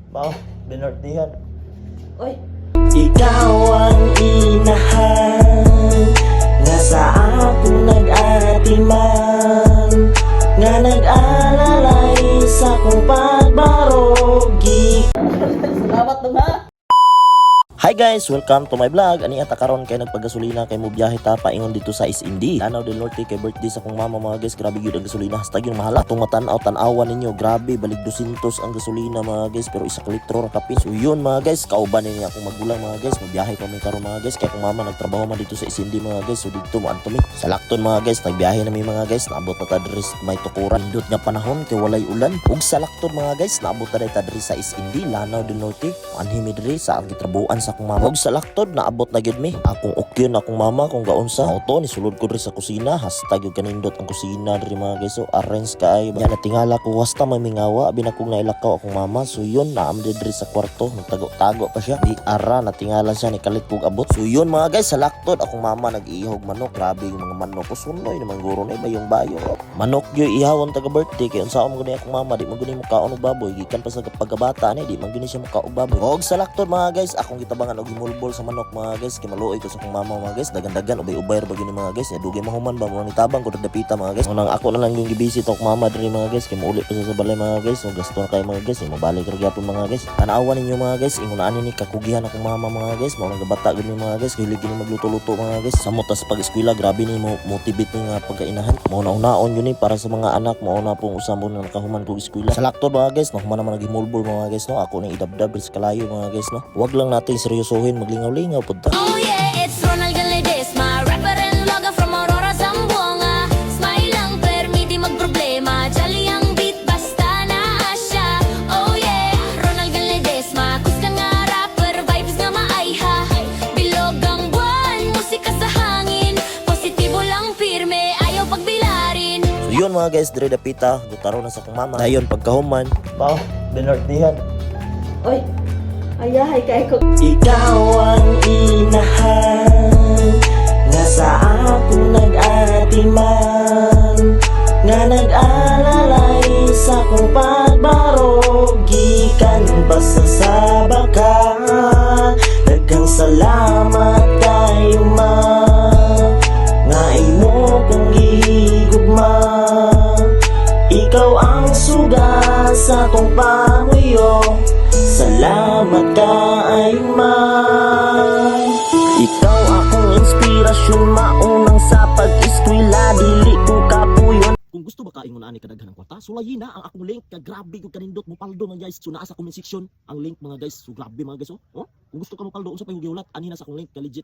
Bao, binortihan. Oy, Ikaw ang inahan nga sa ako nag-atiman, nga nag-alalay sa akong pagbarog. Salamat dong ha. Hi guys! Welcome to my vlog. Ani ata karon kay nagpagasolina kay mo biyahe ta paingon dito sa SMD, Lanao del Norte, kay birthday sa akong mama, mga guys. Grabe gyud ang gasolina. #YunMahala. Atong matanaw tan-awan ninyo. Grabe, balik 200 ang gasolina, mga guys, pero 1 ka litro ra kapin. So yun, mga guys, kauban ninyo akong magulang, mga guys. Mobiyahe kami karon, mga guys, kay akong mama nagtrabaho man dito sa SMD, mga guys. So didto mo anto mi. Sa lakton, mga guys, nagbiyahe na mi, mga guys. Naabot na ta diri sa may tukuran. Nindot nga panahon kay walay ulan. Ug sa lakton, mga guys, naabot na ta diri sa SMD, Lanao del Norte. Anhi mi diri sa ang gitrabuan sa akong mama. Ug sa laktod naabot na gyud mi. Akong ukyon akong mama kung gaunsa. Auto ni sulod ko diri sa kusina. #YunKanindot ang kusina diri, mga guys. So arrange kaayo. Nya natingala ko wasta may mingawa abi na kong nailakaw akong mama. So yun, naam diri sa kwarto. Nagtago-tago pa siya. Di ara natingala siya ni kalit kog abot. So yun, mga guys, sa laktod akong mama nag-iihog manok. Grabe yung mga manok ko, sunoy naman guro na iba yung bayo. Manok gyud ihawon taga birthday kay unsaon mo gani akong mama, di man gani mo kaon og baboy gikan pa sa pagkabata ni, di man gani siya mokaon og baboy. Og sa laktod, mga guys, akong gitabangan og himulbol sa manok, mga guys, kay maluoy ko sa akong mama, mga guys. Dagan-dagan, ubay-ubay ra ba gyud ni, mga guys. Ya dugay mahuman ba mo ni tabang ko dapita, mga guys. Unang ako na lang yung gibisit akong mama diri, mga guys, kay muuli pa siya sa balay, mga guys. So gasto na kayo, mga guys, mabalik ra gyapon, mga guys. Tan-awan ninyo, mga guys, ingon ani ni kakugihan akong mama, mga guys. Mao nang gabata gyud ni, mga guys, hilig gyud ni magluto-luto, mga guys. Samot ta sa pag-eskwela, grabe ni mo motivate ni nga pagkainahan. Mao na unaon yun ni para sa mga anak mao na pong usab mo na nakahuman kog eskwela. Sa laktod, mga guys, nahuman naman naghimulbol, mga guys, no. Ako ning idabdab sa kalayo, mga guys, no. Wag lang natin seryosohin, maglingaw-lingaw pud ta. Oh yeah, it's Ronald Ledesma, rapper and vlogger from Aurora, Zamboanga. Smile lang permi di magproblema, jolly ang beat basta naa siya. Oh yeah, Ronald Ledesma, kusgan nga rapper, vibes nga maayha. Bilog ang buwan, musika sa hangin, positibo lang pirme, ayaw pagbilarin. So yun, mga guys, dire dapita, gutaro na sa akong mama. Dayon pagkahuman, bao, binortihan. Oy, ayahay kay ko. Ikaw ang inahan nga sa ako nag-atiman, nga nag-alalay sa akong pagbarog gikan pa sa sabakan. Daghang salamat kayo ma nga imo kong gihigugma. Ikaw ang suga sa akong pamuyo. Salamat kaayo ma. Ikaw akong inspirasyon, maunang sa pag-eskwela. Dili ko kapuyon. Kung gusto ba kaingon ani kadaghan ng kwarta, sulayi na ang akong link ka grabe gyud kanindot mo paldo, mga guys. So naa sa comment section ang link, mga guys. So grabe, mga guys, oh. Oh, kung gusto ka mo paldo, unsa pa yung gihulat, ani na sa akong link ka legit.